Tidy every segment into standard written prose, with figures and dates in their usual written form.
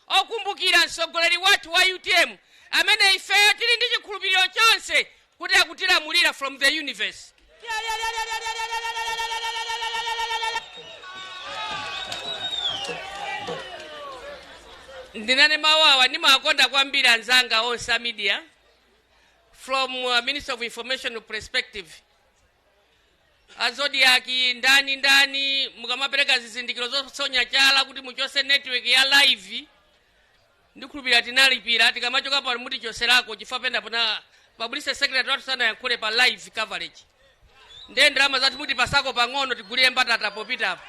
Okumbukira mtsogoleri wathu wa UTM amene ifeyo tili ndi chikhulupiriro chonse kuti akutilamulira from the universe. Ndinene mawu awa: ndimakonda kwambiri anzanga onse a media. From Minister of Information perspective, a Zodiak, ndani ndani, mukamapereka zizindikiro zosonya chala kuti muchose network ya live, ndikhulupirira tinalipira. Tikamachoka pano mutichoserako, chifukwa pena pona publicity secretary wathu sanayankhule pa live coverage. Ndiye ndalama zathu mutipasako pang'ono, tigulire mbatata popitapo.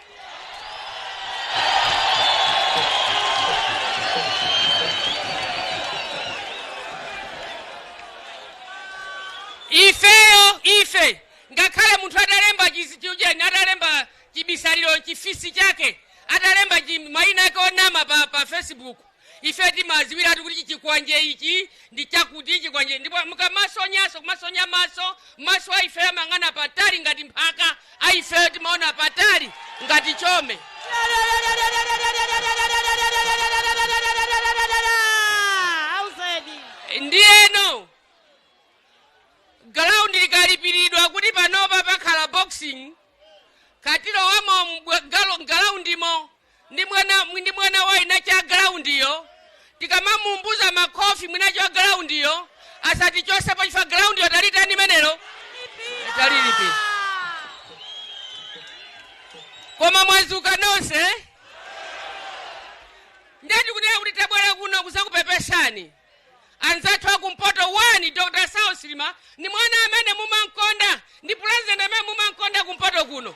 Ifeyo ife, ngakhale munthu atalemba chiujeni, atalemba chibisaliro, chifisi chake, atalemba mayina ake onama pa Facebook, ife timaziwiratu kuti chikwanje ichi ndi chakuti chikwanje. Ndipo mukamasonyaso, kumasonya maso, maso a ifeyo amang'ana patali ngati mphaka. A ifeyo timaona patali ngati chome. Auzeni. Ndiyeno ground likalipiridwa kuti panopa pakhala boxing, katilowamo groundimo ndi mwana wa ina cha groundiyo, tikamamumbuza makhofi mwina cha groundiyo asatichosepo, chifukwa groundiyo talitani menelo, talilipira. Koma mwazuka nonse? Ndeti kunena kuti tabwera kuno kuzakupepesani anzathu akumpoto. 1, Dr Saulos Chilima ni mwana amene mumankonda, ndi president amene mumankonda kumpoto kuno,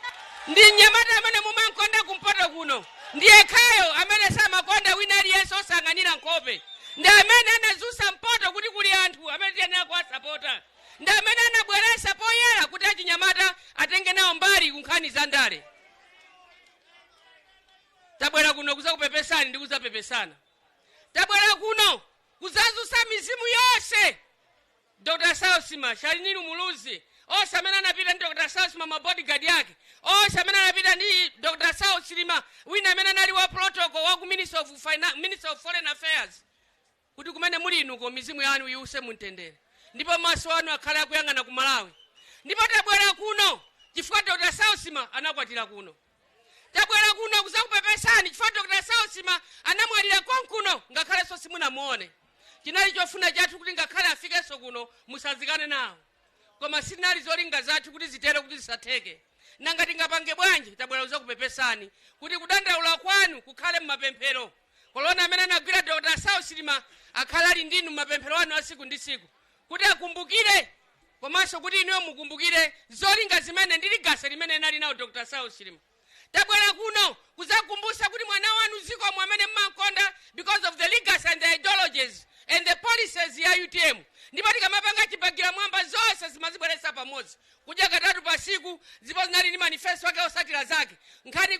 ndi mnyamata amene mumankonda kumpoto kuno, ndi yekhayo amene samakonda wina aliyense osang'anira nkhope, ndi amene anazusa mpoto kuti kuli anthu amene tiyenera kuwasapota, ndi amene anabweresa poyera kuti achinyamata atenge nawo mbali ku nkhani za ndale. Tabwera kuno kuzakupepesani ndi kuzapepesana. Tabwera kuno kuzazusa mizimu yonse, Dr Saulos Chilima, Shanil Muluzi, onse amene anapita ndi Dr Saulos Chilima, mabodyguard yake onse amene anapita ndi Dr Saulos Chilima, wina amene anali wa protocol wa ku Minister of Foreign Affairs, kuti kumene muli inuko mizimu yanu iwuse mumtendere ndipo maso anu akhale akuyang'ana ku Malawi. Ndipo tabwera kuno chifukwa Dr Saulos Chilima anakwatira kuno. Tabwera kuno kuzakupepesani chifukwa Dr Saulos Chilima anamwalira konkuno, ngakhalenso simunamuone. Chinali chofuna chathu kuti ngakhale afikenso kuno musazikane nawo, koma sinali zolinga zathu kuti zitere, kuti zisatheke. Nanga tingapange bwanji? Tabwera kuzakupepesani kuti kudandaula kwanu kukhale mmapemphero. Kolona amene anagwira Dr Saulos Chilima akhale ali ndinu mmapemphero anu a siku ndi siku, kuti akumbukire komanso kuti inuyo mukumbukire zolinga zimene ndi legacy limene inali nawo Dr Saulos Chilima. Tabwera kuno kuzakumbutsa kuti mwana wanu zikomo amene mmankonda because of the legacy and the ideologies and the policies ya UTM. Ndipo tikamapanga chibagira mwamba, zonse zimazibweretsa pamodzi, kudya katatu pa siku, ndipo zinali ndi manifesto ake osatira zake. Nkhani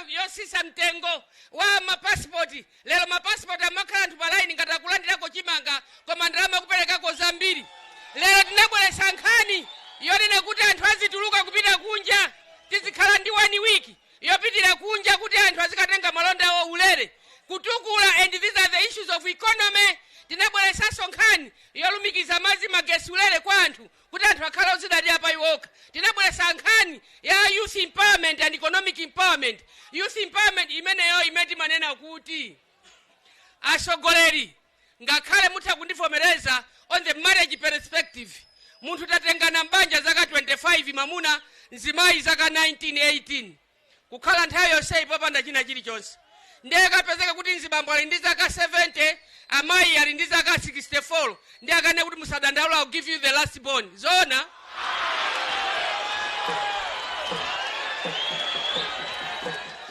yosisa mtengo wa mapasipoti, lero mapasipoti amakhala anthu pa line ngati akulandirako chimanga, koma ndalama kuperekako zambiri. Lero tinabweretsa nkhani yonena kuti anthu azituluka kupita kunja, tizikhala ndi one week yopitira kunja kuti anthu azikatenga malonda awo ulere, kutukula. And these are the issues of economy. Tinabweretsanso nkhani yolumikiza madzi, magesi ulere kwa anthu, kuti anthu akhale ozidalira pa iwo okha. Tinabweretsa nkhani ya youth empowerment and economic empowerment. Youth empowerment imeneyo imene timanena kuti atsogoleri, ngakhale mutha kundivomereza on the marriage perspective, munthu tatengana mbanja zaka 25, mamuna mzimayi zaka 19, 18, kukhala nthawi yonseyi popanda china chilichonse, ndiye kapezeka kuti mzibambo ali ndi zaka 70, amayi ali ndi zaka 64, ndi akane kuti musadandaula, I'll give you the last born. Zona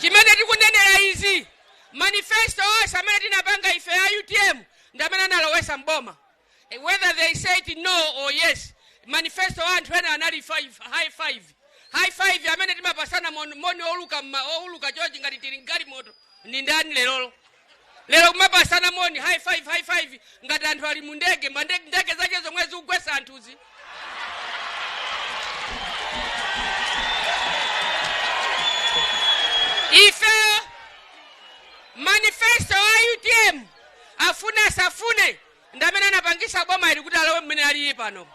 chimene tikunenera izi, manifesto onse amene tinapanga ife ya UTM ndi amene analowesa mboma. Whether they say it no or yes, manifesto anthu ena anali five, high five, high five amene timapasana moni oluka owuluka chonchi ngati tili mgalimoto. Ndi ndani lerolo? Lero kumapasana moni high five, high five ngati anthu ali mu ndege, ndege zake zomwe zikugwesa anthuzi. Ife manifesto a UTM asafune, ndi amene anapangisa boma ili kuti alowe mmene aliye pano,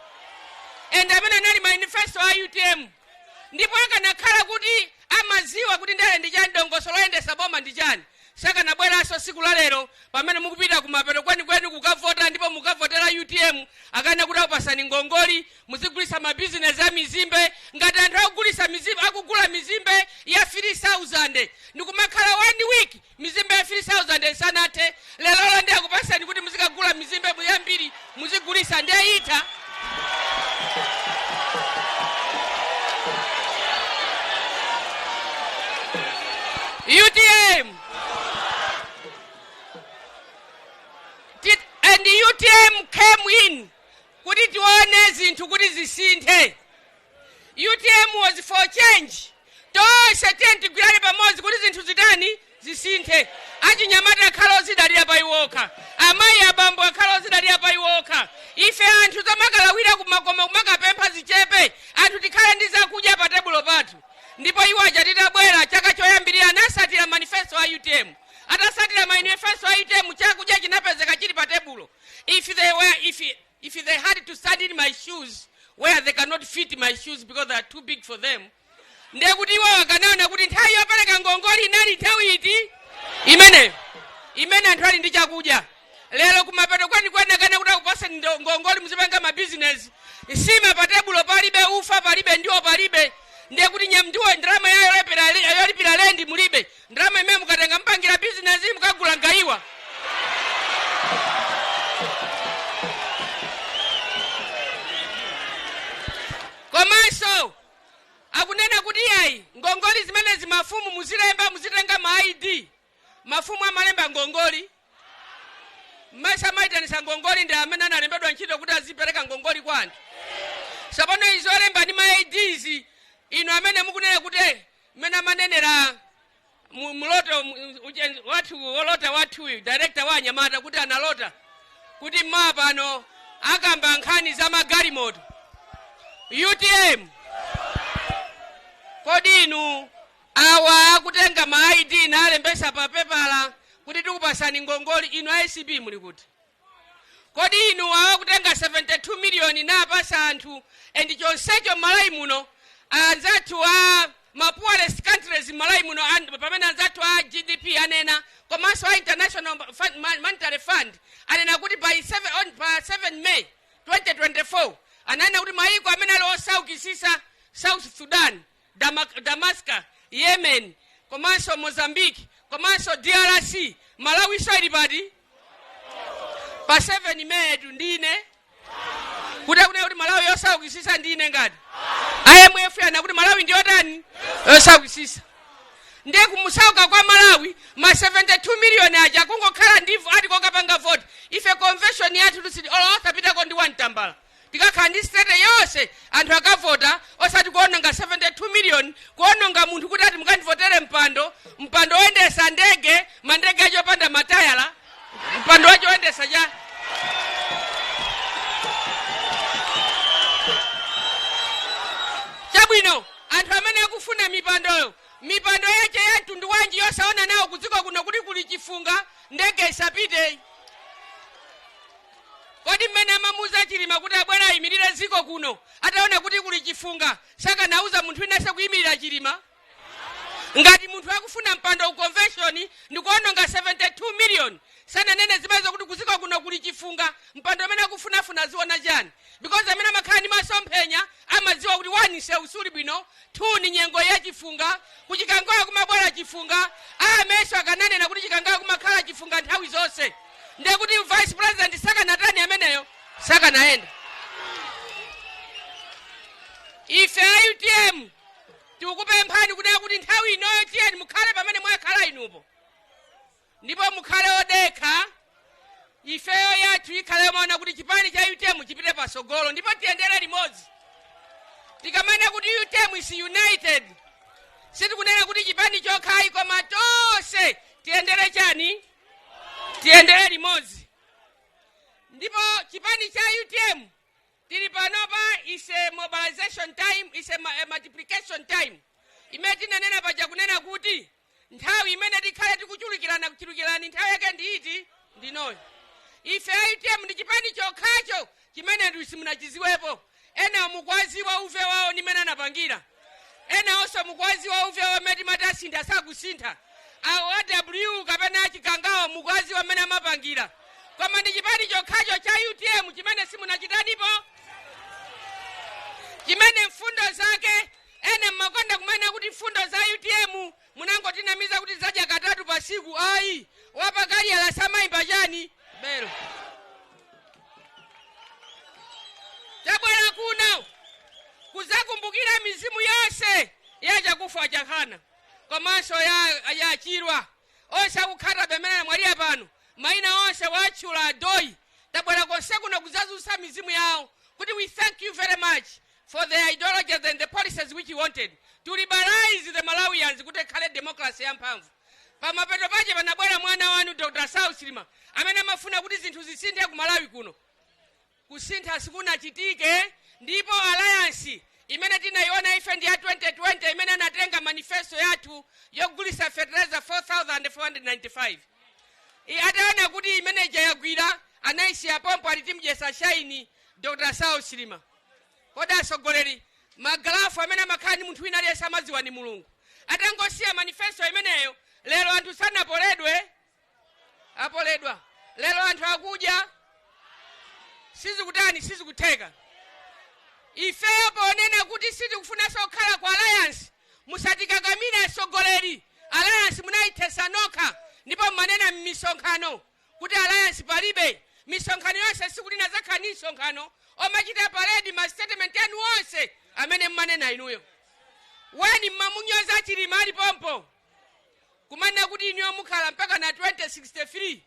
and amene anali manifesto a UTM. Ndipo akanakhala kuti amaziwa kuti ndale ndi chani, dongosolo loyendesa boma ndi chani, sakanabweranso siku la lero pamene mukupita kumapeto kwenikweni kukavota, ndipo mukavotera UTM. Akana kuti akupasani ngongoli, muzigulisa mabizinesi a mizimbe. Ngati anthu akugulisa mizimbe, akugula mizimbe ya 3000 ndikumakhala one week mizimbe ya 3000 isanathe, lero ndi akupasani kuti muzikagula mizimbe yambiri muzigulisa, ndi ayitha. UTM and UTM came in kuti tione zinthu kuti zisinthe. UTM was for change. Tonse tiye tigwirane pamodzi kuti zinthu zitani? Zisinthe. Achinyamata akhala ozidalira pa iwokha, amayi, abambo akhala ozidalira pa iwokha. Ife anthu zamakalawira kumakoma kumakapempha zichepe, anthu tikhale ndi zakudya pa tebulo pathu. Ndipo iwo aja titabwera chaka choyambirira anasatira manifesto a UTM. Atasatira manifesto a UTM, chakudya chinapezeka chili pa tebulo. If they had to stand in my shoes, where they cannot fit my shoes because they are too big for them, ndiye kuti iwo akanaona kuti nthawi yopereka ngongoli inali nthawi iti? Imeneyo imene anthu ali ndi chakudya. Lero kumapeto kwenikweni akana kuti akupaseni ngongoli muzipanga mabizinesi, nsima pa tebulo palibe, ufa palibe, ndiwo palibe, ndiye kuti ndiwo ndalama yolipira lendi mulibe. Ndalama imene mukatenga mpangira bizinesi, mukagula ngayiwa. Komanso akunena kuti yayi, ngongoli zimenezi mafumu muzilemba, muzitenga ma ID. Mafumu amalemba ngongoli? Mmese amayitanisa ngongoli ndi amene analembedwa ntchito kuti azipereka ngongoli kwa anthu? Tsopano izi olemba ndi ma IDs, inu amene mukunena kuti mmene amanenera muloto wathu, wolota wathuyu, director wa anyamata, kuti analota kuti mmawa pano akamba nkhani za magalimoto. UTM, kodi inu awa akutenga ma ID nalembesa pa pepala kuti tikupasani ngongoli, inu ICB muli kuti? Kodi inu awa akutenga 72 miliyoni napasa anthu, and chonsecho m'Malawi muno anzathu a ma poorest countries m'Malawi muno, pamene anzathu a GDP anena, komanso a International Monetary Fund anena kuti by 7, pa 7 May 2024, ananena kuti mayiko amene ali osaukisisa, South Sudan, Damascus, Yemen, komanso Mozambique, komanso DRC, Malawi so ili pati? Pa 7 May tu ndine kuti akunena kuti Malawi yosaukisisa ndine. Ngati IMF yana kuti Malawi ndiyotani? Yosaukisisa. Ndiye kumusauka kwa Malawi, ma 72 miliyoni aja kungokhala ndivu ati kokapanga voti. Ife convention yathu tusiti olo osapitako ndi wamtambala, tikakhala ndi state yonse, anthu akavota, osati kuononga 72 miliyoni, kuononga munthu kuti ati mukandivotere mpando, mpando woyendesa ndege, mandege acho opanda matayala, mpando wacho woyendesa cha. Chabwino, anthu amene akufuna mipandoyo, mipando yache ya mtundu wanji yosaona nawo kudziko kuno kuti kuli chifunga, ndege isapite? Kodi mmene amamuuza Chilima kuti abwera ayimirire dziko kuno, ataona kuti kuli chifunga, sakanauza munthu winanso kuyimirira Chilima? Ngati munthu akufuna mpando ku convention ndikuononga 72 million, sananene zimenezo kuti kuziko kuno kuli chifunga, mpando amene akufunafuna aziona chani? Because amene amakhala ndi masomphenya amadziwa kuti 1, msewu suli bwino, 2, ni nyengo ya chifunga, kuchikangawa kumabwera chifunga. Ameso akananena kuti Chikangawa kumakhala chifunga nthawi zonse, ndiye kuti vice president sakanatani ameneyo, sakanayenda. Ife a UTM tikukupemphani kunena kuti nthawi inoyo tiyeni mukhale pamene mwakhala inupo, ndipo mukhale odekha. Ifeyo yathu ikhale yomaona kuti chipani cha UTM chipite pasogolo, ndipo tiyendere limodzi. Tikamana kuti UTM is united, sitikunena kuti chipani chokhayi, koma tonse tiyendere chani? Tiyendere limodzi. Ndipo chipani cha UTM tili panopa is a mobilization time, is a multiplication time imene tinanena paja, kunena kuti nthawi imene tikhale tikuchulukirana kuchulukirani, nthawi yake ndi iti? Ndinoyo. Ife a UTM ndi chipani chokhacho chimene anthu simunachiziwepo. Ena mukwaziwa uve wawo nimene anapangira, ena onso mukwaziwa uve wawo amene timati asintha sakusintha, awo a W kapena achikangawo mukwaziwa amene amapangira. Koma ndi chipani chokhacho cha UTM chimene simunachitanipo, chimene mfundo zake ene mmakonda kumene kuti mfundo za UTM munangotinamiza kuti zadya katatu pa siku. Ayi, wapakaliyala samayimba chani belo. Tabwera kuno kuzakumbukira mizimu yonse ya Chakufa Chahana komanso ya Chirwa, onse akukhata pamene mwaliya pano, mayina onse watchula adoyi. Tabwera konse kuno kuzazutsa mizimu yawo kuti we thank you very much for the ideologies and the policies which you wanted to liberalize the Malawians kuti ikhale democracy yamphamvu. Pamapeto pache panabwera mwana wanu Dr. Saulos Chilima amene amafuna kuti zinthu zisinthe ku Malawi kuno. Kusintha sikunachitike, ndipo alliance imene tinayiona ife ndi ya 2020 imene anatenga manifesto yathu yogulisa fertilizer 4495. Ataona kuti imene ija yagwira, anayisiya pompo, ali timdyesa shaini Dr. Saulos Chilima. Kodi atsogoleri, magalafu amene amakhala ndi munthu wina aliyense amadziwa ni Mulungu. Atangosiya manifesto imeneyo, lero anthu sanapoledwe? Apoledwa. Lero anthu akudya, sizikutani? Sizikutheka. Ifeyo ponena kuti sitikufunanso kukhala ku alliance, musatikakamire atsogoleri. Alliance munayithesa nokha, ndipo mmanena m'misonkhano kuti alliance palibe. Misonkhano yonse sikuti inazakhala ndi msonkhano omachita parade ma statement anu onse amene mmanena inuyo. Weni mmamunyoza Chilima ali pompo, kumanena kuti inuyo mukhala mpaka na 2063,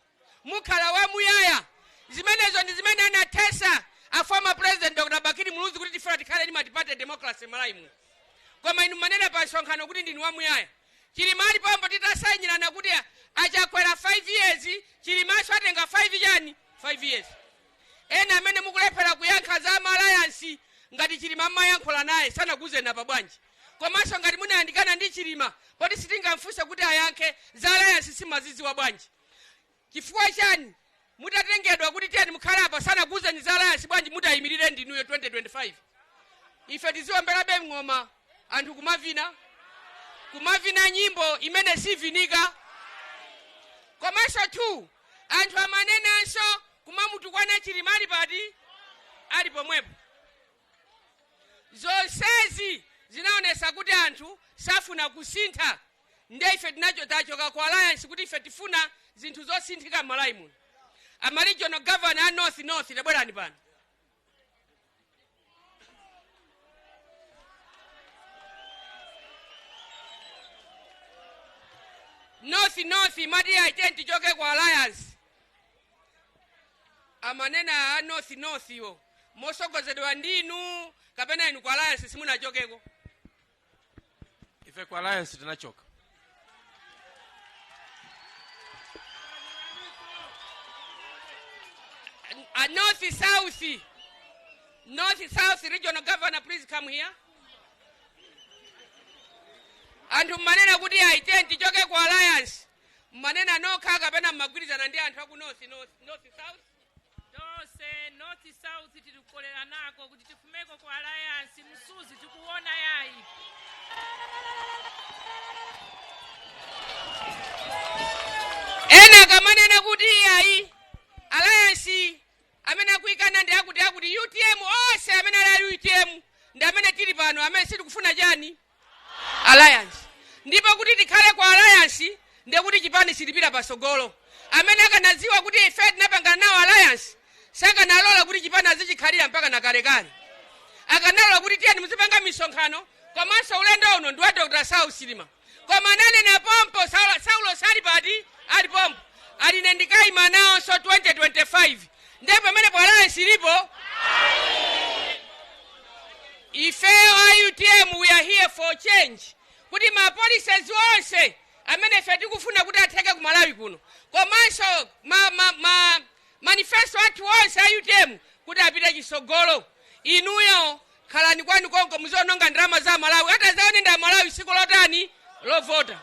mukhala wamuyaya. Zimenezo ndi zimene anathesa a former president Dr. Bakili Muluzi kuti tifuna tikhale ndi multi-party democracy Malawi muno. Koma inu mmanena pa msonkhano kuti ndinu wamuyaya. Chilima ali pompo, titasayinirana kuti achakwera 5 years, Chilimanso atenga 5 chani? 5 years. Ena amene mukulephera kuyankha za ma alliance, ngati Chilima mmayankhula naye, sanakuuzeni apa bwanji? Komanso ngati munayandikana ndi Chilima, poti sitingamfunse kuti ayankhe za alliance, simazidziwa bwanji? Chifukwa chani mutatengedwa kuti tiyeni mukhale apa, sanakuuzeni za alliance bwanji? Mutayimirire ndinuyo 2025, ife tiziwomberabe ng'oma, anthu kumavina, kumavina nyimbo imene sivinika. Komanso 2 anthu amanenanso kumamutukwana Chilima ali pati? Ali pomwepo. Zonsezi zinaonesa kuti anthu safuna kusintha. Nde ife tinacho tachoka ku alliance kuti ife tifuna zinthu zosinthika m'Malawi muno. Ama regional governor a North North, tabwerani pano. North North imati aite tichoke ku alliance. Amanena a North North iwo mosogozedwa ndinu kapena inu ku alliance simunachokeko? Ife ku alliance tinachoka. A North South, North South regional governor, please come here. Anthu mmanena kuti aite tichoke ku alliance, mmanena nokha kapena mmagwirizana ndi anthu aku North North, North South? Tonse North South tili kukolera nako kuti tifumeko ku alliance. Msuzi tikuona yayi. Ena akamanena kuti iyayi, alliance amene akuyikana ndi akuti akuti UTM, onse amene ali a UTM ndi amene tili pano amene sitikufuna chani? Alliance. Ndipo kuti tikhale ku alliance ndiye kuti chipani silipira pasogolo. Amene akanadziwa kuti ife tinapangana nawo alliance, sakanalola kuti chipani azichikhalira mpaka na kalekale. Akanalola kuti tiyeni muzipanga misonkhano, komanso ulendo uno ndi wa Dr. Saulos Chilima. Koma ananena pompo Saulo sali pati? Ali pompo, aline ndikayima nawonso 2025. Ndiye pamenepo alliance ilipo? Ifeyo a UTM, we are here for change, kuti ma policies onse amene ife tikufuna kuti atheke ku Malawi kuno, komanso ma manifesto athu onse a UTM kuti apite chisogolo. Inuyo khalani kwanu konko, muziononga ndalama za Malawi. Atazaone nda Malawi siku lotani? Lovota.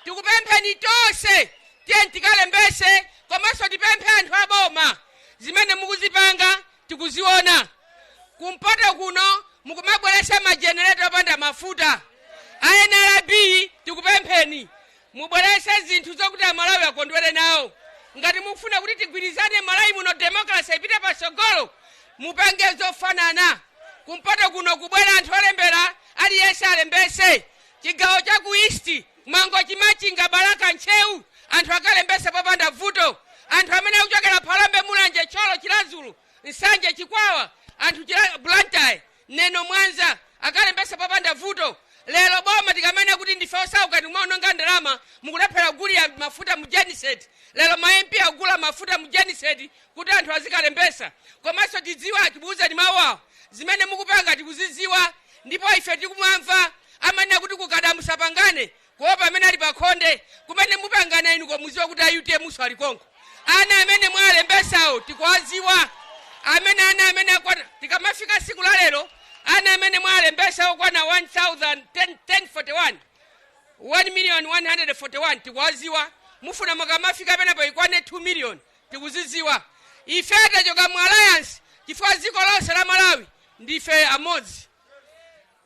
Tikupempheni tonse, tiye tikalembese, komanso tipemphe anthu aboma. Zimene mukuzipanga tikuziona. Kumpoto kuno mukumabweresa majenereta opanda mafuta. A NRB, tikupempheni mubwerese zinthu zokuti Amalawi akondwere nawo. Ngati mukufuna kuti tigwirizane Malawi muno, democracy ipite patsogolo, mupange zofanana. Kumpoto kuno kubwera anthu olembera, aliyense alembese. Chigawo cha ku East, Mangochi, Machinga, Balaka, Ntcheu, anthu akalembese popanda vuto. Anthu amene akuchokera Phalombe, Mulanje, Thyolo, Chiradzulu, Nsanje, Chikwawa, anthu Blantyre, Neno, Mwanza, akalembese popanda vuto. Lero boma tikamene kuti ndife osauka, tikumaononga ndalama, mukulephera kugulira mafuta mu genset. Lero ma MP akugula mafuta mu genset kuti anthu azikalembesa. Komanso tidziwa, tikuwuzani mawu awo, zimene mukupanga tikuzidziwa, ndipo ife tikumamva amanena kuti kukada musapangane kuopa amene ali pakhonde. Kumene mupangana inu, komuziwa kuti a UTM so ali konko. Ana amene mwalembesawo tikuwaziwa, amene ana amene akwana, tikamafika siku la lero, ana amene mwalembesa okwana 1041, 1 million 141, tikuwaziwa. Mufuna mukamafika penapo ikwane 2 million. Tikuziziwa. Ife tachoka mu alliance chifukwa dziko lonse la Malawi ndife amodzi.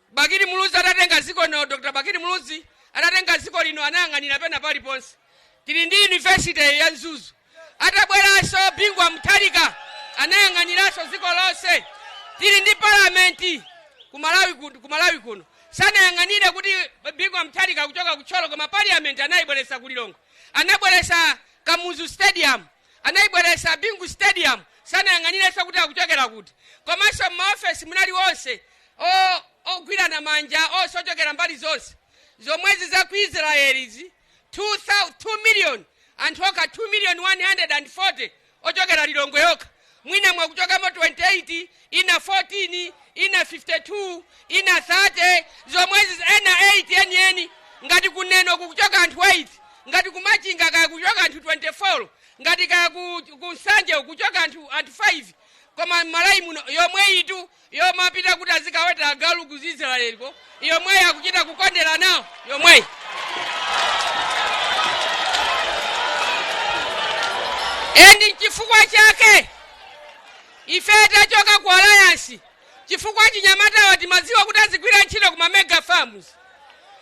Bakili Muluzi atatenga dziko lino, Dr Bakili Muluzi atatenga dziko lino, anayang'anira pena paliponse. Tili ndi University ya Mzuzu. Atabweranso Bingu wa Mutharika, anayang'aniranso dziko lonse. Tili ndi palamenti ku Malawi kuno. Sanayang'anire kuti Bingu wa Mutharika kuchoka kuThyolo, koma parliament anayibweretsa ku Lilongwe. Anabweretsa Kamuzu Stadium, anayibweretsa Bingu Stadium, sanayang'anirenso kuti akuchokera kuti. Komanso m'maofesi munali onse ogwirana manja, onse ochokera mbali zonse. Zomwezi za ku Israeli izi, 2 million anthu okha, 2 million 140 ochokera Lilongwe yokha. Mwina mwakuchokamo 28, ina 14, ina 52, ina 30, zomwezi ena 8 enieni. Ngati kuneno kukuchoka anthu 8, ngati kuMachinga kaya kuchoka anthu 24, ngati kaya ku Nsanje kuchoka anthu 5, koma Malawi muno yomwe itu yomapita kuti azikaweta agalu ku Israeliko, yomweyi akuchita kukondera nawo yomweyi. And chifukwa chake ife tachoka ku alliance, chifukwa chinyamatawa timadziwa kuti azigwira ntchito ku mega farms.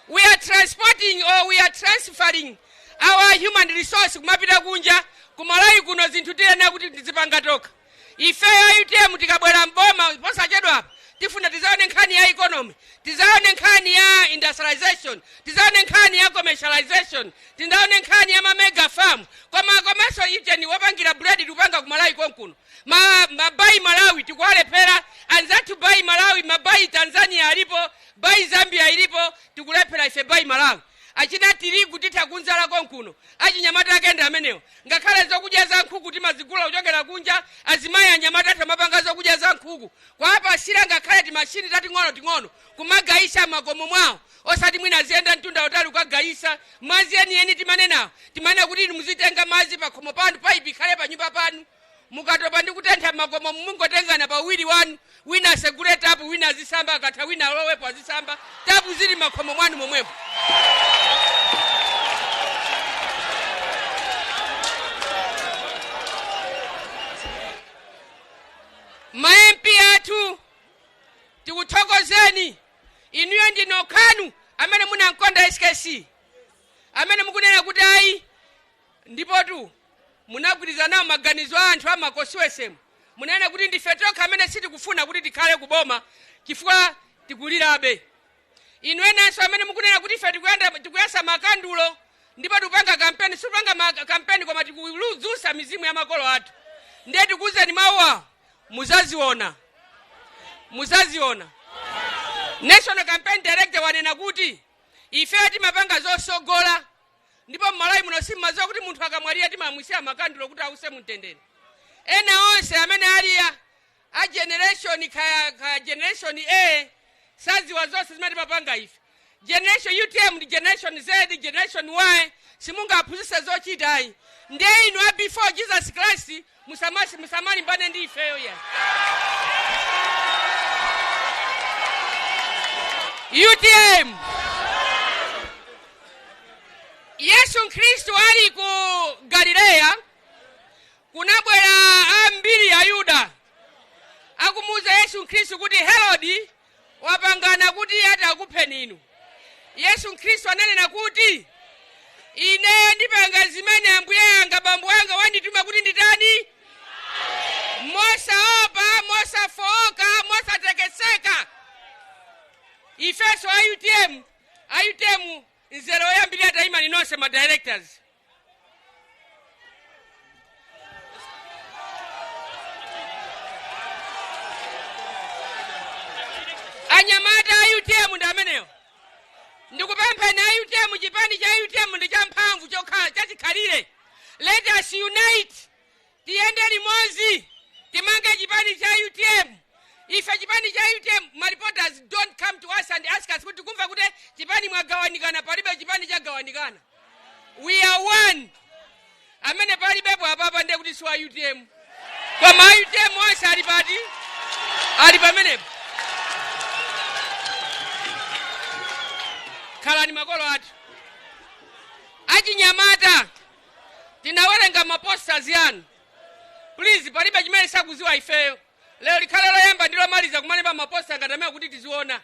We are transporting or we are transferring our human resource kumapita kunja. Kumalawi kuno zinthu tiyenera kuti tizipanga tokha. Ifeyo UTM tikabwera mboma posachedwapa, tifuna tizaone nkhani ya economy, tizaone nkhani ya industrialization, tizaone nkhani ya commercialization, tizaone nkhani ya mamega farm. Koma komanso ijeni wopangira bread tikupanga kumalawi konkuno. Ma buy Malawi tikuwalephera anzathu. Buy Malawi, mabuy Tanzania alipo, buy Zambia ilipo, tikulephera ife buy Malawi. Achina tirigu titha kunzala konkuno, achinyamata akenda amenewo. Ngakhale zokudya za nkhuku timazigula kuchokera kunja. Azimayi, anyamata athu amapanga zokudya za nkhuku, kwapasira ngakhale timashini tating'ono ting'ono kumagayisa makomo mwawo, osati mwina aziyenda mtunda utali kukagayisa. Madzi enieni timanenawo, timanena kuti inu muzitenga madzi pakhomo panu, paipi ikhale pa nyumba panu. Mukatopa ndi kutentha makomo, mungotengana pawiri wanu, wina asegule tapu, wina azisamba, akatha wina alowepo azisamba. Tapu zili makhomo mwanu momwemo. Ma MP athu, tikuthokozeni. Inuyo ndinu khanu amene munamkonda SKC, amene mukunena kuti ayi. Ndipotu munagwirizana nawo maganizo a anthu amaconstituency. Munena kuti ndife tokha amene sitikufuna kuti tikhale kuboma chifukwa tikulirabe. Inu enanso amene mukunena kuti ife tikuyasa makandulo ndipo tikupanga kampeni, sikupanga kampeni, koma tikudzutsa mizimu ya makolo athu. Ndiye tikuwuzeni mawu awo, muzaziona, muzaziona. National Campaign Director wanena kuti ife timapanga zosogola, ndipo mmalawi muno simmadziwa kuti munthu akamwalira timamwisiya makandulo kuti ause mumtendere. Ena onse amene ali a generation kaya generation A sadziwa zonse zimene timapanga ife. Generation UTM ndi generation Z, generation Y, simungaphunzitse zochita ayi. Ndiye inu a before Jesus Christ, musamalimbane ndi ifeyo ya UTM. Yesu Khristu ali ku Galileya, kunabwera ambiri. Khristu kuti Herodi wapangana kuti iye ati akupheni inu. Yesu Khristu ananena kuti, "Ineyo ndipanga zimene Ambuye anga, bambo anga wandituma kuti nditani, mosaopa, mosafowoka, mosatekeseka." Ifenso a UTM, a UTM nzere oyambirira, tayimani nonse ma directors. Anyamata a UTM ndi amenewo. Ndikupempheni a UTM, chipani cha UTM ndi champhamvu, chokhala chachikhalire. Let us unite, tiyende limodzi, timange chipani cha UTM. Ife chipani cha UTM, ma reporters, don't come to us and ask us kuti kumva kuti chipani mwagawanikana. Palibe chipani chagawanikana, we are one. Amene palibepo apapa ndiye kuti si wa UTM, koma a UTM onse ali pati? Ali pamenepo. Khalani makolo athu. Achinyamata, tinawerenga ma posters yanu. Please, palibe chimene sakuziwa ifeyo. Lero likhale loyamba ndi lomaliza kumalemba ma poster ngati amene kuti tiziona,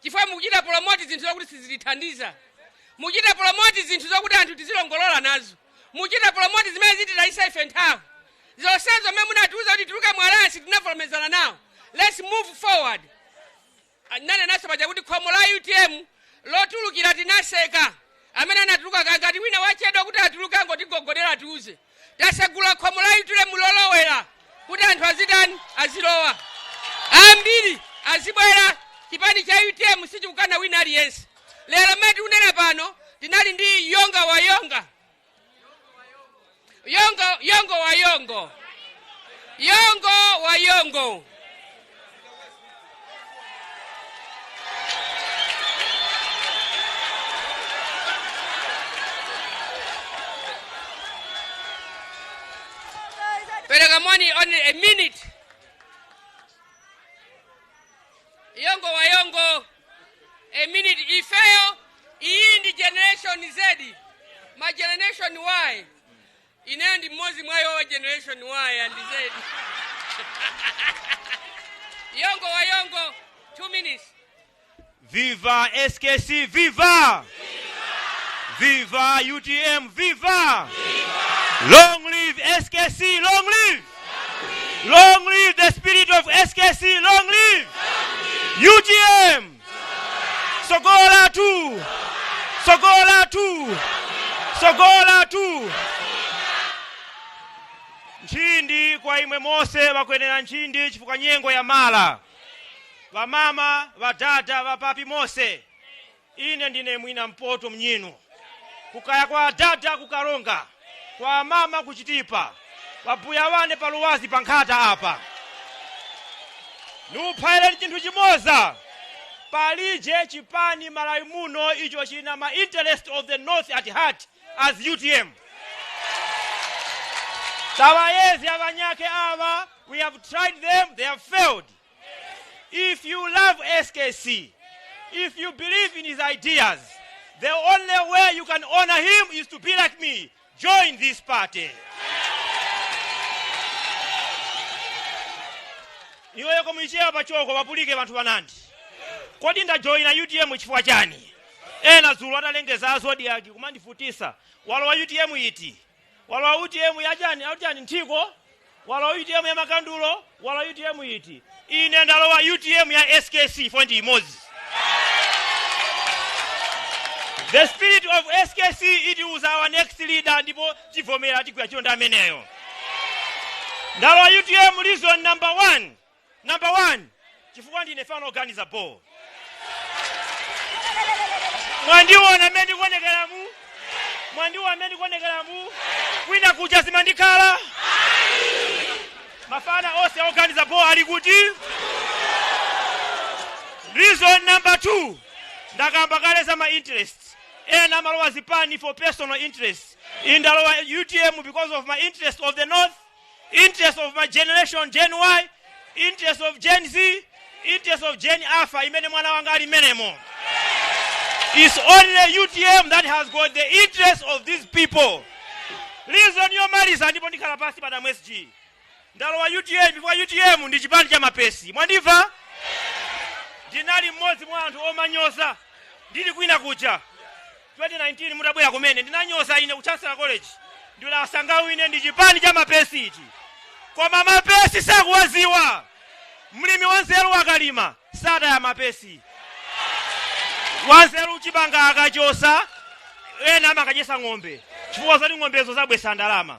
chifukwa mukuchita promote zinthu zokuti sizitithandiza, mukuchita promote zinthu zokuti anthu tizilongolola nazo, mukuchita promote zimene zititayisa ife nthawi. Zonsezo mmene munatiuza kuti tuluke mu alliance, tinavomerezana nawo. Let's move forward. Nanenanso paja kuti khomo la UTM lotulukira tinaseka. Amene anatuluka, ngati wina wachedwa kuti atuluke, angotigogodera, atiuze. Tasegula khomo la UTM lolowera kuti anthu azitani? Azilowa ambiri, azibwera. Chipani cha UTM sichikukana wina aliyense. Lero mmene tikunena pano, tinali ndi Yonga wa Yonga, Yongo, Yongo wa Yongo, Yongo wa Yongo. Pereka moni, only a minute. Yongo wa Yongo, a minute. Ifeyo iyi ndi Generation Z, ma Generation Y. Ineyo ndi mmodzi mwa iwo wa Generation Y and Z. Yongo wa Yongo, 2 minutes. Viva SKC, viva! Viva UTM, viva! Long live SKC, long live! Long live the spirit of SKC, long live! UTM! Sogola 2! Sogola 2! Sogola 2! Nchindi kwa imwe mose vakuyenera nchindi chifukwa nyengo ya mala, vamama, vadada, vapapi mose. Ine ndine mwina mpoto mnyinu kukaya kwa adada kukalonga, kwa amama kuchitipa, vabuya wane paluwazi pa nkhata apa. Niuphayireni chinthu chimoza: palije chipani Malawi muno icho china ma interest of the North at heart as UTM. Tawayezi avanyake ava, we have tried them, they have failed. If you love SKC, if you believe in his ideas, the only way you can honor him is to be like me. Join this party. Iweyo komuichewa pachoko vapulike vanthu vanandi. Kodi ndajoyina UTM chifukwa chani? Ena dzulo atalengeza Zodiak kumandifutisa, "Walowa UTM iti? Walowa UTM yachani? Auchani nthiko? Walowa UTM ya makandulo? Walowa UTM iti?" Ine ndalowa UTM ya SKC fo ndi imodzi. The spirit of SKC itiuza our next leader, ndipo tivomera, tigwira ntchito ndi ameneyo. Ndalowa UTM reason number one, number one, chifukwa ndine fana oganiza bo. Mwandiona mmene ndikuonekeramu, mwandiona mmene ndikuonekeramu. Kwina kuja zimandikhala. Mafana onse oganiza bo ali kuti? Reason number two, ndakamba kale za ma interest. Ena amalowa zipani for personal interest. Indalowa UTM because of my interest of the North, interest of my generation, Gen Y, interest of Gen Z, interest of Gen Alpha imene mwana wanga ali menemo. It's only UTM that has got the interest of these people. Reason yomaliza, ndipo ndikhala pasi, Madam SG. Ndalowa UTM chifukwa UTM ndi chipani cha mapesi. Mwandimva? Ndinali mmodzi mwa anthu omanyoza ndili kwina kuja 2019 mutabwera kumene, ndinanyoza ine ku Chancellor College, ndinasangawine ndi chipani cha mapesi ichi. Koma mapesi sakuwaziwa. Mlimi wanzeru akalima sataya mapesi. Wanzeru chimanga akachosa, ena amakadyesa ng'ombe chifukwa zoti ng'ombezo zabwesa ndalama.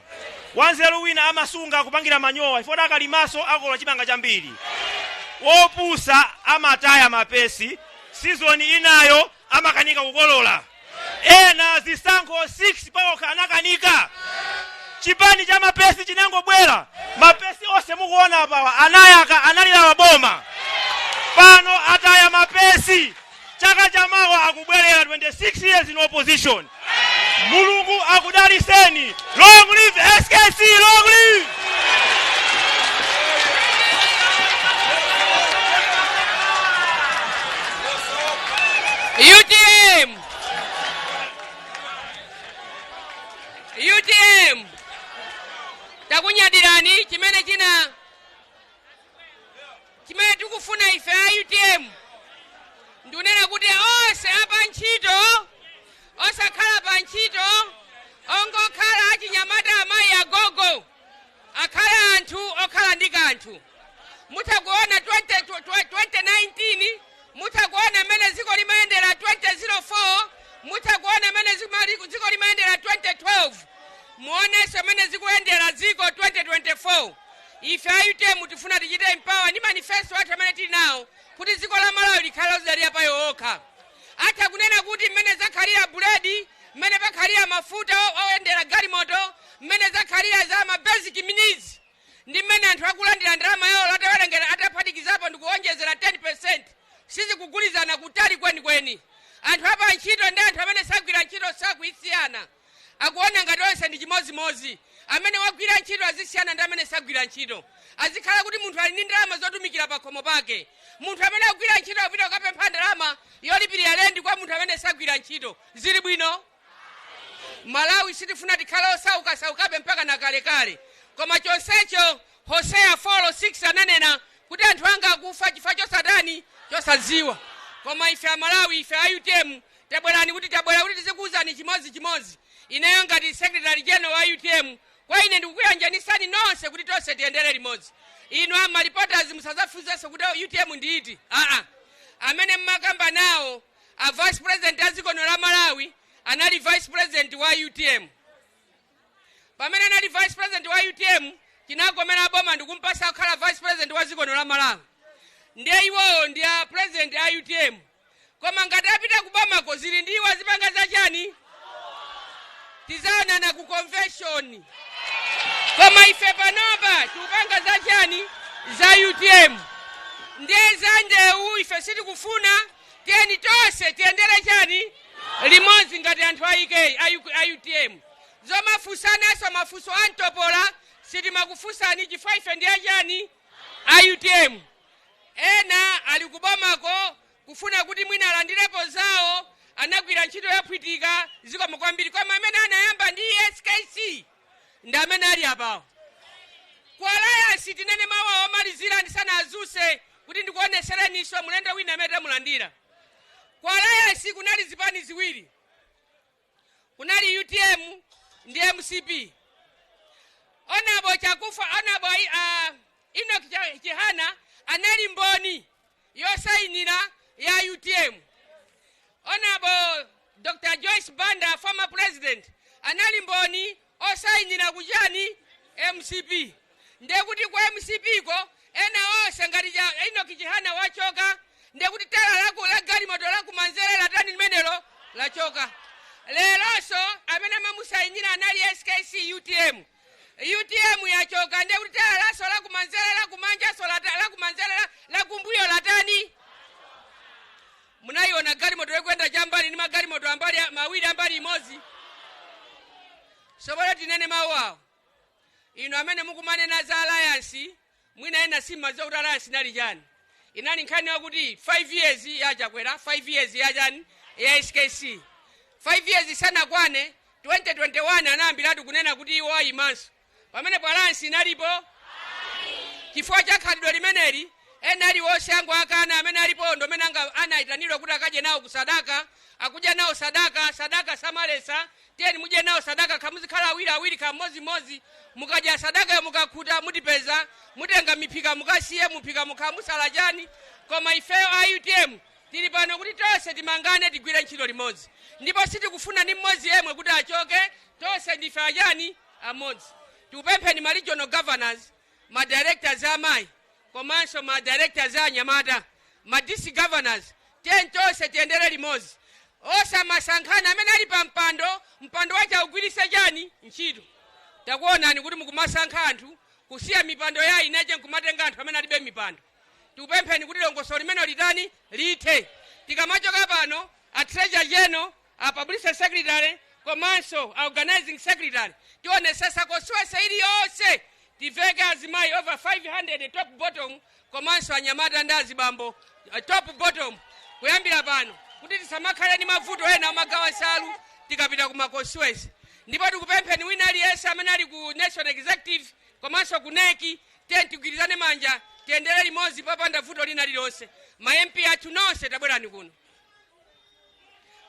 Wanzeru wina amasunga kupangira manyowa chifukwa akalimaso akola chimanga chambiri. Wopusa amataya mapesi, season inayo amakanika kukolola. Ena zisankho 6 pawokha anakanika. Chipani cha mapesi chinangobwera, mapesi onse mukuona apawa anayaka, analira boma. Pano ataya mapesi, chaka chamawa akubwerera 26 years in opposition. Mulungu akudaliseni. Long live SKC, long live! UTM, UTM, takunyadirani. Chimene china chimene tikufuna ife a UTM ndikunena kuti onse apa ntchito, osakhala pa ntchito, ongokhala achinyamata, amayi, agogo, akhale anthu okhala ndi kanthu. Mutha kuona 20 2019, mutha kuona mmene dziko limayendera 2004, mutha kuona mmene dziko limayendera 2012, muonenso mmene zikuyendera dziko 2024. Ife a UTM tifuna tichite empower ndi manifesto athu amene tili nawo kuti dziko la Malawi likhale lozidalira pa yokha. Atha kunena kuti mmene zakhalira buledi, mmene pakhalira mafuta oyendera galimoto, mmene zakhalira za ma basic needs ndi mmene anthu akulandira ndalama yawo atawerengera, ataphatikizapo ndi kuwonjezera 10, sizikugulizana kutali kwenikweni. Anthu apa ntchito ndi anthu amene sagwira ntchito sakuyisiyana, akuona ngati onse ndi chimozimozi. Amene wagwira ntchito azisiyana ndi amene sagwira ntchito. Azikhala kuti munthu ali ndi ndalama zotumikira pa khomo pake. Munthu amene akugwira ntchito akupita kukapempha ndalama yolipirira lendi kwa munthu amene sagwira ntchito, zili bwino? Malawi sitifuna tikhale osaukasaukabe mpaka na kalekale. Koma chonsecho Hoseya 4:6 ananena kuti anthu anga akufa chifukwa chosatani? Chosadziwa. Koma ife Amalawi, ife a UTM, tabwerani kuti tabwera kuti tizikuwuzani chimodzimodzi. Ineyo ngati secretary general wa UTM, kwa ine ndikukuyanjanisani nonse kuti tonse tiyendere limodzi. Inu ama reporters, musazafunsenso kuti UTM ndi iti. Aa, amene mmakamba nawo a vice president a dziko la Malawi anali vice president wa UTM. Pamene anali vice president wa UTM, chinakomera boma ndikumpasa kukhala vice president wa dziko la Malawi. Ndiye iwowo ndi a president a UTM, koma ngati apita kubomako zili ndiwo azipanga zachani, tizaonana ku convention. Koma ife panopa tikupanga zachani? Za UTM. Ndiye za ndewu ife sitikufuna. Tiyeni tonse tiyendere chani? Limodzi ngati anthu a UK, a UTM. Zomafunsanaso mafunso a mtopola sitimakufunsani chifukwa ife ndi achani? A UTM. Ena ali kubomako kufuna kuti mwina alandirepo zawo, anagwira ntchito yaphwitika, zikomo kwambiri. Koma amene anayamba ndi SKC ndi amene ali apawo ku alliance. Tinene mawu awo omalizira ndisanazuse kuti ndikuonesereniso mlendo wina amene tamulandira. Ku alliance kunali zipani ziwiri, kunali UTM ndi MCP. Honourable Chakufa, Honourable Enoch Chihana anali mboni yosayinira ya UTM. Honourable Dr Joyce Banda, former president, anali mboni osayinira kuchani? MCP. Ndiye kuti ku MCP ko ena onse ngati cha Enoch Chihana wachoka, ndiye kuti tala laku la galimoto lakumanzere latani? Limenelo lachoka. Leronso amene amamusayinira anali SKC, UTM. UTM yachoka, ndiye kuti tala laso lakumanzere, lakumanjaso, lakumanzere, lakumbuyo latani? Munayiona galimoto yokwenda chambali ndi magalimoto ambali mawiri ambali imodzi? Sopano tinene mawu awo. Inu amene mukumanena za alliance, mwina ena simmadziwa kuti alliance inali chani. Inali nkhani yakuti 5 years ya Chakwera, 5 years ya chani? Ya SKC. 5 years isanakwane, 2021, anayambiratu kunena kuti iwo ayimanso. Pamenepo alliance inalipo? Chifukwa cha khalidwe limeneli, ena aliwonse angu akana amene alipo ndo amene anayitanidwa kuti akadye nawo ku sadaka, akudya nawo sadaka. Sadaka samalesa, tiyeni mudye nawo sadaka, kamuzikhala awiri awiri, kam'modzimodzi. Mukadya sadakayo mukakhuta, mutipeza, mutenga miphika mukasiye muphika mukhala musala chani. Koma ifeyo a UTM tili pano kuti tonse timangane, tigwire ntchito limodzi, ndipo sitikufuna ndi mmodzi yemwe kuti achoke. Tonse ndife achani? Amodzi. Tikupempheni ma regional governors, ma directors amayi komanso ma directors anyamata, ma district governors, tiyeni tonse tiyendere limodzi, osamasankhana. Amene ali pa mpando, mpando wache augwiritse chani? Ntchito. Takuonani kuti mukumasankha anthu kusiya mipando ya ineche nkumatenga anthu amene alibe mipando. Tikupempheni kuti dongosolo limene litani? Lithe. Tikamachoka pano, a treasurer general, a publicity secretary komanso a organizing secretary, tionesesa constituency iliyonse tiveke azimayi over 500 top bottom, komanso anyamata ndi azibambo top bottom, kuyambira pano, kuti tisamakhale ndi mavuto ena amagawa nsalu tikapita ku ma constituency. Ndipo tikupempheni wina aliyense amene ali ku national executive komanso ku NEC, tiye tigwirizane manja, tiyendere limodzi popanda vuto lina lililonse. Ma MP athu nonse tabwerani kuno.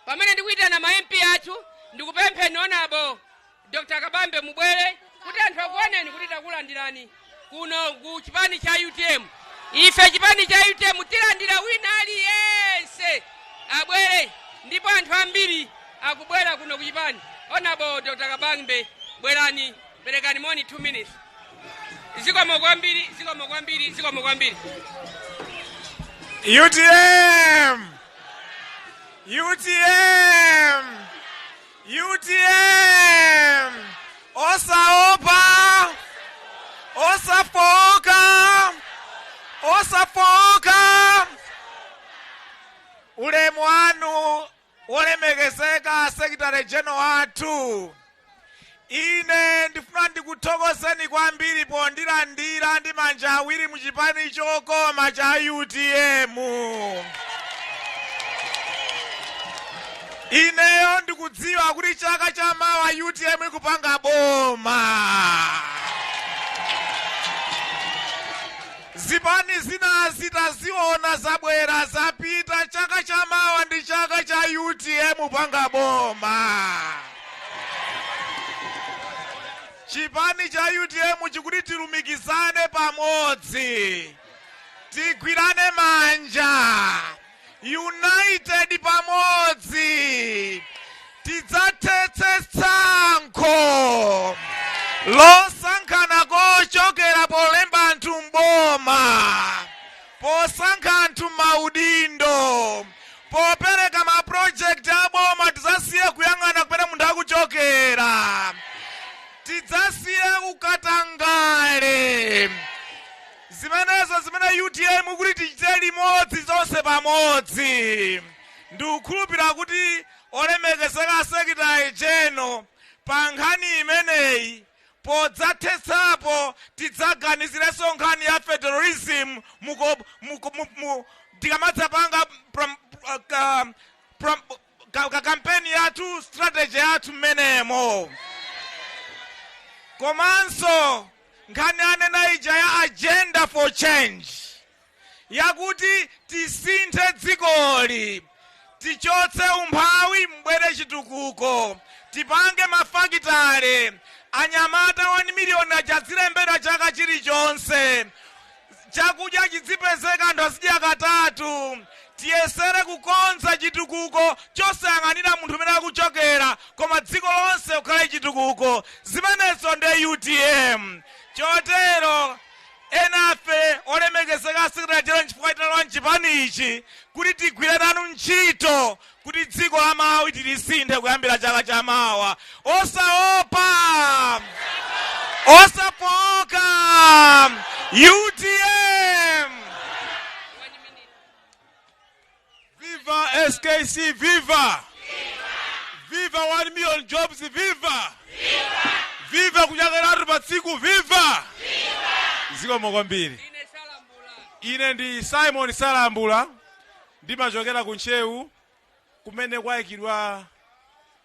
Pamene ndikuyitana ma MP athu, ndikupempheni Honourable Dr Kabambe, mubwere kuti anthu akuoneni kuti takulandirani kuno ku chipani cha UTM. Ife chipani cha UTM tilandira wina aliyense abwere, ndipo anthu ambiri akubwera kuno ku chipani. Honourable Dr Kabambe, bwerani, perekani moni 2 minutes. Zikomo kwambiri, zikomo kwambiri, zikomo kwambiri. UTM! UTM! UTM! Osaopa! Osafoka! Osafoka! Ulemu wanu, wolemekezeka Secretary General wathu. Ine ndifuna ndikuthokozeni kwambiri pondilandira ndi manja awiri mu chipani chokoma cha UTM. Ineyo ndikudziwa kuti chaka cha mawa UTM ikupanga boma. Zipani zinazi taziona, zabwera, zapita. Chaka cha mawa ndi chaka cha UTM panga boma. Chipani cha UTM chikuti tilumikizane pamodzi, tigwirane manja, united pamodzi, tidzathetse tsankho losankhana kochokera polemba anthu mboma, posankha anthu maudindo, popereka mapulojekiti aboma. Tidzasiye kuyang'ana kumene munthu akuchokera, tidzasiye ukatangale. Zimenezo zimene UTM kuti tichite limodzi zonse pamodzi. Ndikukhulupirira kuti olemekezeka Secretary General, pa nkhani imeneyi podzathetsapo, tidzaganizirenso nkhani ya federalism tikamadzapanga kampeni yathu, strategy yathu mmenemo. Komanso nkhani anena ija ya agenda for change, yakuti tisinthe dzikoli, tichotse umphawi, mbwere chitukuko, tipange mafakitale, anyamata 1 miliyoni achadzilembedwa chaka chilichonse, chakudya chidzipezeka, anthu azidya katatu, tiyesere kukonza chitukuko chosayang'anira munthu umene akuchokera, koma dziko lonse kukhale chitukuko. Zimenezo ndi UTM. Chotero enafe, olemekezeka Secretary General, chifukwa titalowa mchipani ichi kuti tigwire nanu ntchito kuti dziko la Malawi tilisinthe kuyambira chaka chamawa. Osaopa, osafoka, UTM! Viva SKC, viva! Viva 1 million jobs, viva! Viva kuchakeratu pa tsiku, viva! Zikomo kwambiri. Ine Salambula. Ine ndi Simon Salambula, ndimachokera ku Ntcheu kumene kwayikidwa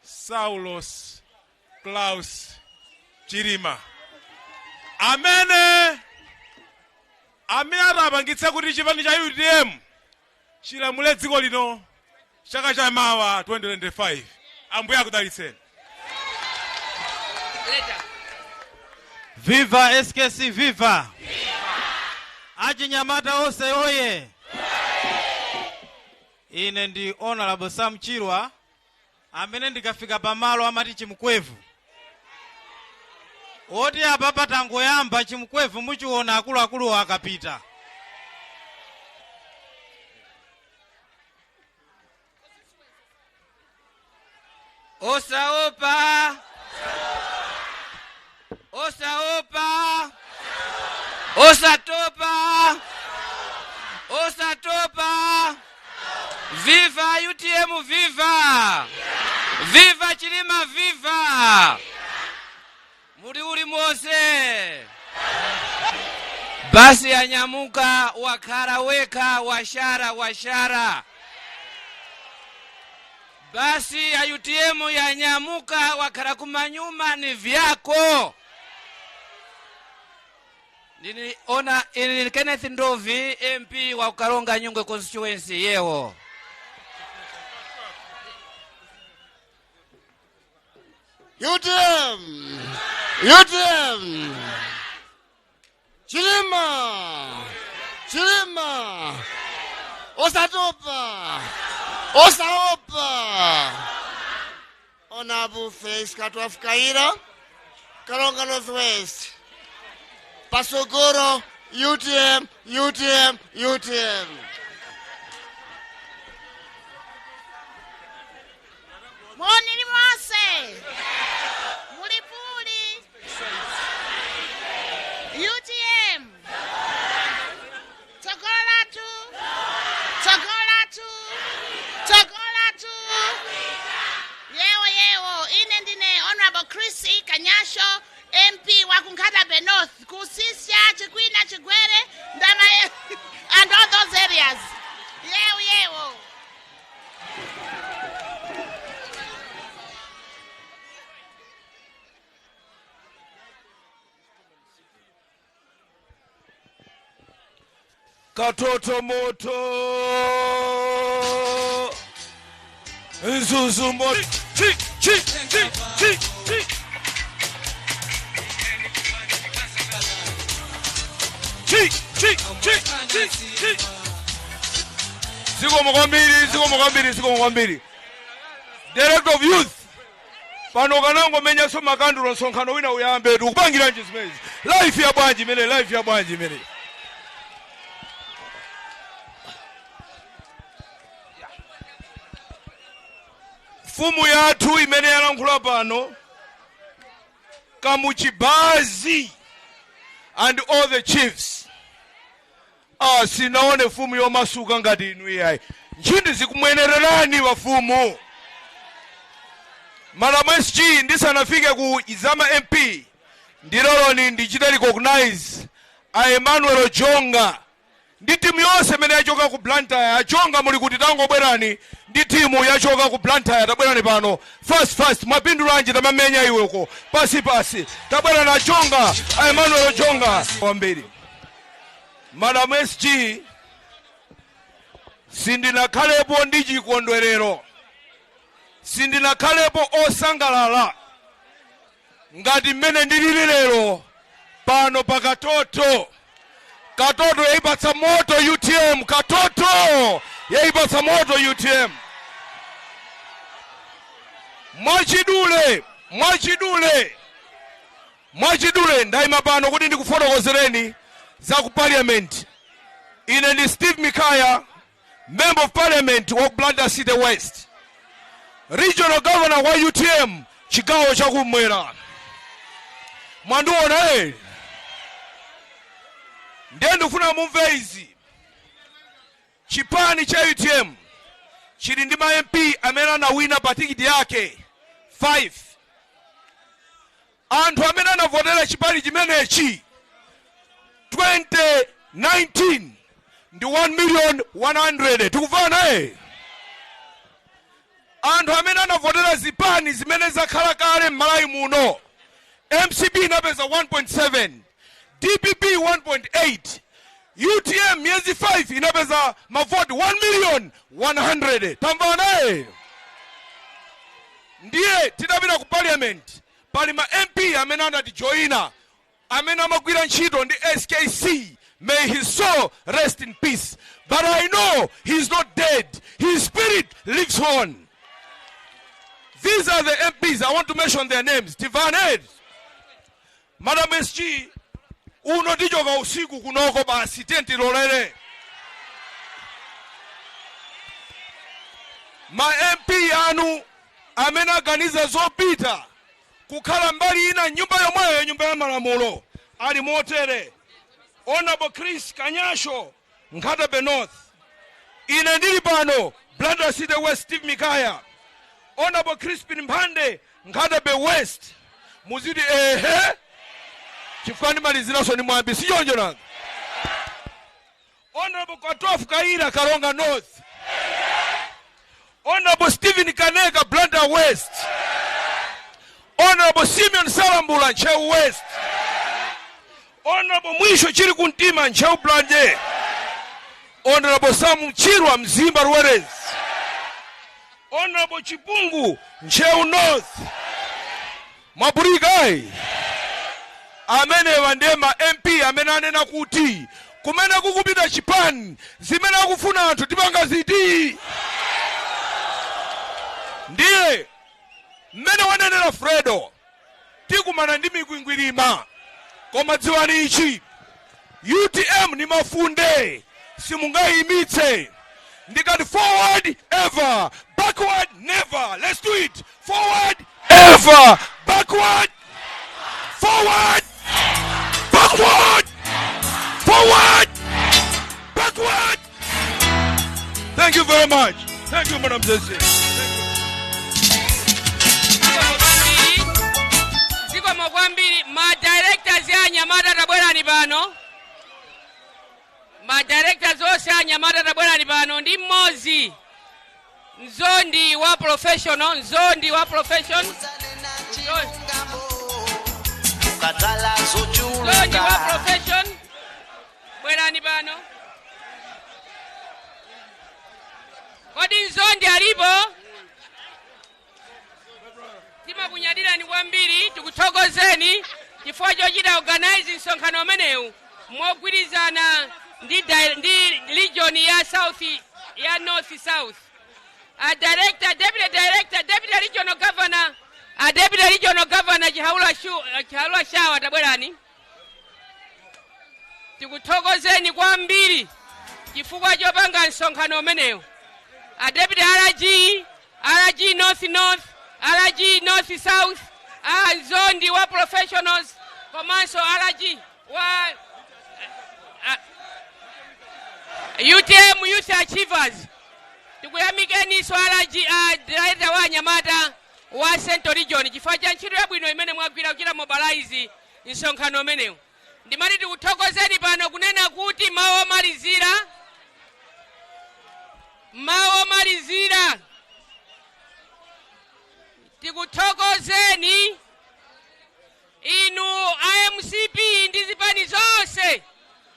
Saulos Klaus Chilima, amene Amene atapangitse kuti chipani cha UTM chilamule dziko lino chaka cha mawa 2025. Ambuye akudalitseni. Later. Viva SKC, viva! Achinyamata onse oye! Ine ndi Honorable Sam Chirwa, amene ndikafika pamalo amati chimkwevu. Oti apapa tangoyamba chimkwevu, muchiona akuluakulu akapita. Osaopa, osaopa, osatopa, osatopa! Viva UTM, viva! Viva Chilima, viva! Muli uli monse basi yanyamuka, wakhala wekha, washara washara. Basi ya UTM yanyamuka, wakhala kumanyuma ni vyako. Ndini ona ini Kenneth Ndovi, MP wa Karonga Nyungwe constituency yewo. UTM! UTM! Chilima! Chilima! Osatopa! Osaopa! Honorable Felix Katwafu Kaira, Karonga Northwest. Pasogoro, UTM, UTM, UTM. Moni limose mulipuli UTM, tsogolo lathu, tsogolo lathu, tsogolo lathu! Yewo yewo, ine ndine Honorable Chris Kanyasho, MP wa ku Nkhata Bay North, kusisya Chikwina, Chigwere, Ndama and all those areas. Yewo yewo. Katoto moto, Mzuzu moto, chi chi chi chi chi chi chi chi chi chi. Zikomo kwambiri, zikomo kwambiri, zikomo kwambiri. Director of Youth pano kanangomenyanso makandulo, msonkhano wina uyambe. Tikupangiranji zimenezi? Life ya bwanji imene? Life ya bwanji imene? Mfumu yathu imene yalankhula pano, Kamuchibazi, and all the chiefs. Ah, sinaone mfumu yomasuka ngati inu iyayi. Nchindi zikumwenererani wafumu. Madam SG, ndisanafike ku Izama MP, ndiloloni ndichite recognize a Emmanuel Jonga ndi timu yonse imene yachoka ku Blantyre. Ajonga, muli kuti? Tangobwerani ndi timu yachoka ku Blantyre, tabwerani pano fast fast. Mwapindulanji? Tamamenya iweko pasi pasi. Tabwerani ajonga, a Emmanuel Jonga kwambiri. Madam SG, sindinakhalepo ndi chikondwerero, sindinakhalepo osangalala ngati mmene ndilili lero pano pa Katoto. Katoto yaipatsa moto UTM, Katoto yaipatsa moto UTM. Mwachidule, mwachidule, mwachidule, ndayima pano kuti ndikufotokozereni za ku Parliament. Ine ndi Steve Mikaya, Member of Parliament wa Blantyre City West, Regional Governor wa UTM chigawo chakumwera. Mwandiona eh? Ndiye ndikufuna mumve izi. Chipani cha UTM chili ndi ma MP amene anawina pa tikiti yake 5. Anthu amene anavotera chipani chimenechi 2019 ndi 1 million 100. Tikuvana eh? Anthu amene anavotera zipani zimene zakhala kale m'Malawi muno, MCP inapeza 1.7, DPP 1.8. UTM miyezi 5 inapeza mavoti 1,100,000. Tamvanaye? Ndiye tidapita ku parliament, pali ma MP amene anatijoyina, amene amagwira ntchito ndi SKC. May his soul rest in peace, but I know he's not dead, his spirit lives on. These are the MPs I want to mention their names. Tivanet, Madam SG, uno tichoka usiku kunoko basi, tiye tilolere. Ma MP anu amene aganiza zopita kukhala mbali ina nyumba yomweyo, nyumba ya malamulo, ali motere: Honorable Chris Kanyasho, Nkhata Bay North; ine ndili pano, Blantyre City West, Steve Mikaya; Honorable Crispin Mphande, Nkhata Bay West. Muziti ehe, chifukwa ndimaliziranso ndi mwambi, sichoncho nanga? Honorable Kwatofu Kaira, Karonga North; Honorable Stephen Kaneka, Blantyre West; Honorable Simeon Salambula, Ntcheu West; Honorable Mwisho Chili Kuntima, Ntcheu Blanje; Honorable Sam Chirwa, Mzimba Luwerezi; Honorable Chipungu, Ntcheu North. Mwapulikayi? Amenewa ndiye ma MP amene anena kuti kumene kukupita chipani, zimene akufuna anthu tipanga ziti. Ndiye mmene wanenera Fredo, tikumana ndi mikwingwirima, koma dziwani ichi: UTM ni mafunde, simungayimitse. Ndikati forward ever, backward never. Let's do it. Forward ever, backward, forward, backward, forward, backward. Thank you very much. Thank you, Madam Zezi. Zikomo kwambiri. Ma directors ya anyamata, tabwerani pano. Ma directors onse anyamata, tabwerani pano, ndi mmodzi mzondi wa professional, mzondi wa profession, mzondi wa profession, bwerani pano. Kodi mzondi alipo? Timakunyadirani kwambiri, tikuthokozeni chifukwa chochita organize msonkhano umenewu mogwirizana ndi region ya south, ya north south. A director, deputy director, deputy regional governor, a deputy regional governor Chihaula Shawa, tabwerani. Tikuthokozeni kwambiri chifukwa chopanga msonkhano umenewu. A deputy RG, RG North North, RG North South, a nzondi wa professionals, komanso RG wa UTM Youth Achievers, tikuyamikeniso. RG, director wa anyamata wa Central Region, chifukwa cha ntchito yabwino imene mwagwira kuchita mobilize msonkhano umenewu. Ndimati tikuthokozeni pano kunena kuti mawu omalizira, mawu omalizira, tikuthokozeni inu iMCP ndi zipani zonse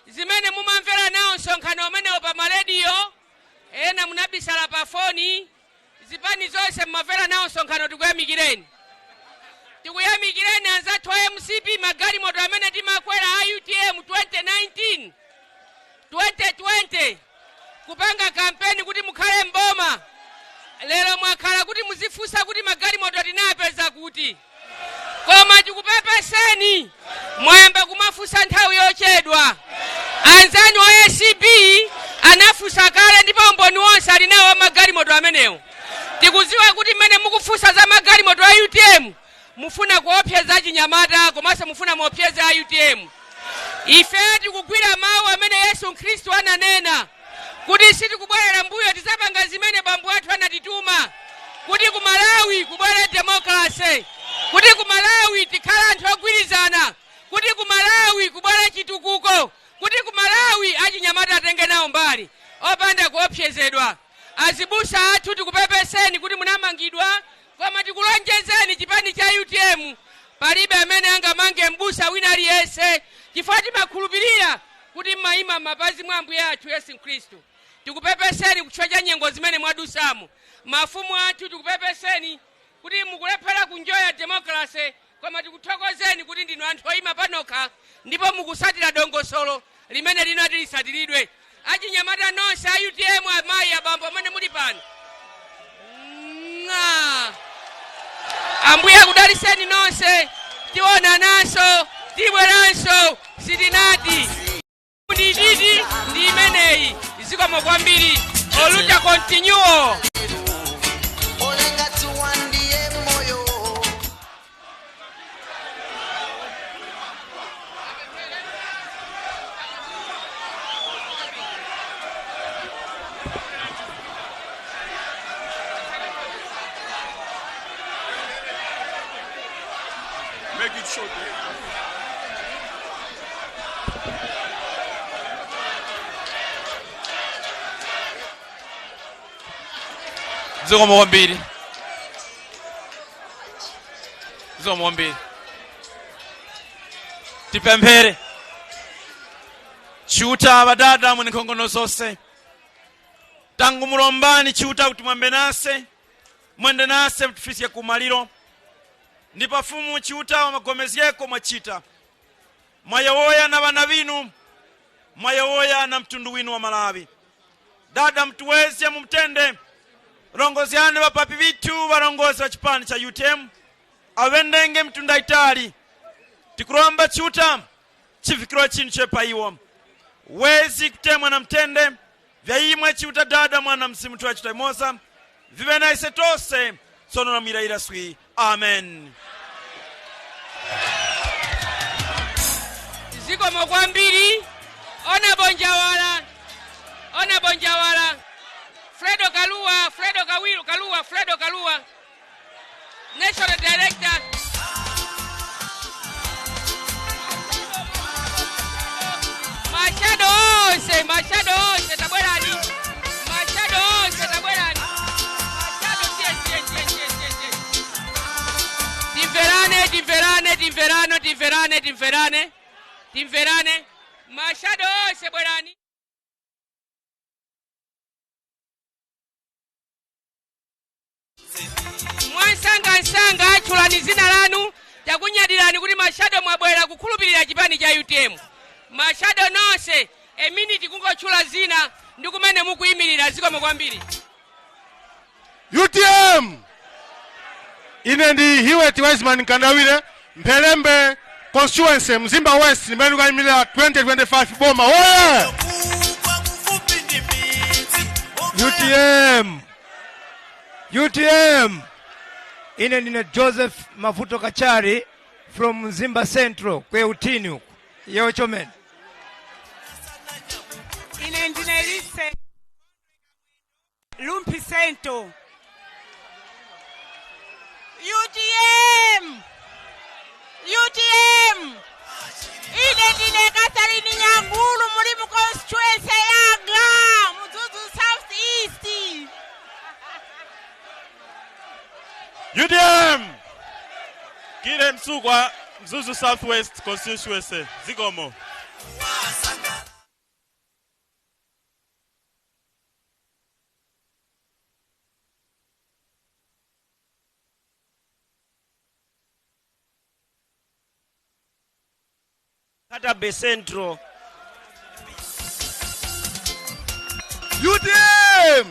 zimene mumamvera nawo msonkhano umenewo pa marediyo, ena munabisala pa foni. Zipani zonse mumamvera nawo msonkhano, tikuyamikireni. Tikuyamikireni anzathu a MCP, magalimoto amene timakwera a UTM 2019, 2020 kupanga kampeni kuti mukhale mboma, lero mwakhala kuti muzifunsa kuti magalimoto tinapeza kuti. Koma tikupepeseni, mwayamba kumafunsa nthawi yochedwa. Anzanu a ACB anafunsa kale, ndipo umboni wonse ali nawo magalimoto amenewo. Tikudziwa kuti mmene mukufunsa za magalimoto a UTM, mufuna kuopseza chinyamata, komanso mufuna muopseze a UTM. Ife tikugwira mawu amene Yesu Khristu ananena kuti sitikubwerera mbuyo, tizapanga zimene bambo athu anatituma, kuti ku Malawi kubwere democracy, kuti ku Malawi tikhale anthu ogwirizana, kuti ku Malawi kubwere chitukuko, kuti ku Malawi achinyamata atenge nawo mbali opanda kuopsezedwa. Azibusa athu, tikupepeseni kuti munamangidwa, koma tikulonjezeni, chipani cha UTM palibe amene angamange mbusa wina aliyense, chifukwa timakhulupirira kuti Kuti mmayima m'mapazi mwa Ambuye athu Yesu Khristu. Tikupepeseni kuchifukwa cha nyengo zimene mwadusamo. Mafumu athu, tikupepeseni kuti mukulephera kunjoya democracy, koma tikuthokozeni kuti ndinu anthu oyima panokha ndipo mukusatira dongosolo limene linati lisatiridwe. Achinyamata nonse a UTM, amayi, abambo amene muli pano, Mwah! Ambuye akudaliseni nonse. Tionananso, tibweranso. Sitinati ndititi ndi imeneyi. Zikomo kwambiri. Oluta continuo. Olenga tuwandie moyo. Make it short. Eh? Zikomo kwambiri, zikomo kwambiri. Tipemphere. Chiuta, badada mwene nkhongono zonse, tangumulombani Chiuta kuti mwambe nase, mwende nase, mtifisye kumaliro. Ndi pafumu Chiuta wamagomezyeko mwachita mwayowoya na vana vinu, mwayowoya na mtundu winu wa Malawi. Dada, mtuwezye mumtende, rongozyane vapapi vithu, varongozi va chipani cha UTM, avendenge mtunda itali. Tikulomba Chiuta chifikirwa chinthu chepaiwo wezi kutemwa na mtende vya imwe Chiuta Dada, Mwana, Mzimu tuwachita imoza vive na ise tose tsono na mwira swi. Amen. Zikomo kwambiri. Honourable Njawala, Honourable Njawala, Fredo Kaluwa, Fredo Kawilu Kaluwa, Fredo Kaluwa, national director. Ma shadow onse, ma shadow onse tabwerani, ma shadow onse tabwerani, ma shadow. Tiye, tiye, tiye, tiye, tiye, tiye. Timverane, timverane, timverane, timverane, timverane, timverane. Ma shadow onse bwerani. Mwansangansanga atchulani zina lanu. Takunyadirani kuti ma shadow mwabwera kukhulupirira chipani cha UTM. Ma shadow nonse, a minute kungotchula zina ndi kumene mukuyimirira. Zikomo kwambiri. UTM! Ine ndi Hewet Wiseman Nkandawire, Mphelembe constituency, Mzimba West, ndimene ndikuyimirira 2025. Boma woye! UTM! UTM! Ine ndine Joseph Mavuto Kachari from Mzimba Central, kweutini uku yeochomene. Ine ndine Lise Rumphi Central. UTM! UTM! Ine ndine Catherine Nyangulu, muli mu constituency yanga Mzuzu South East. UTM! Kile Msukwa, Mzuzu Southwest constituency. Zikomo. Katabe Central. UTM!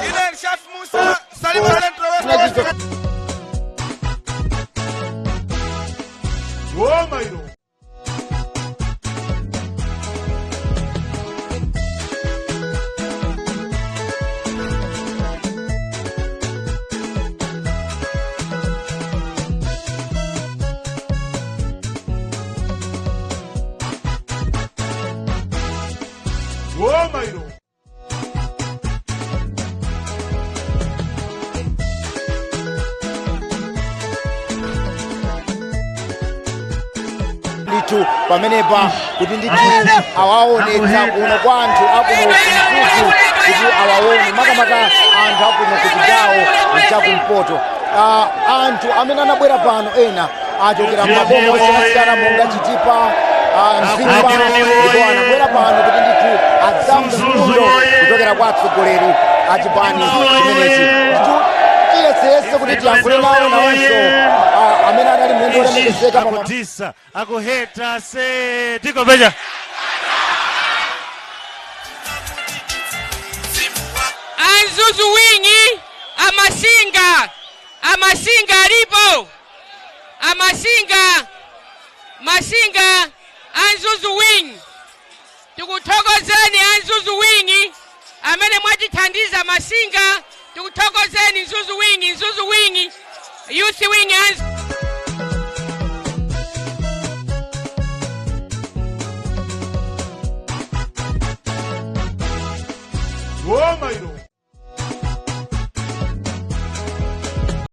Ine Shaf Musa, Salima Central West. Woma ilo. Woma ilo. Ndithu pamenepa kuti ndithu awaonetsa kuno kwa anthu akuno kuMzuzu kuti awaone, makamaka anthu akuno ku chigawo chakumpoto. Anthu amene anabwera pano ena achokera m'maboma osiyanasiyana monga Chitipa, Mzimba. pamwamba ndipo anabwera pano kuti ndithu adzamve mfundo kuchokera kwa atsogoleri a chipani chimenechi. Ndithu tiyeseyese kuti tiyankhule nawo nawonso amene anali mlendo wolemekezeka pa Akutisa, akuheta se tikopecha. A Mzuzu Wing, amasinga, amasinga alipo, amasinga, masinga a Mzuzu Wing, tikuthokozeni. A Mzuzu Wing amene mwatithandiza, masinga, tikuthokozeni. Mzuzu Wing, Mzuzu Wing, youth wing. Goma ilo.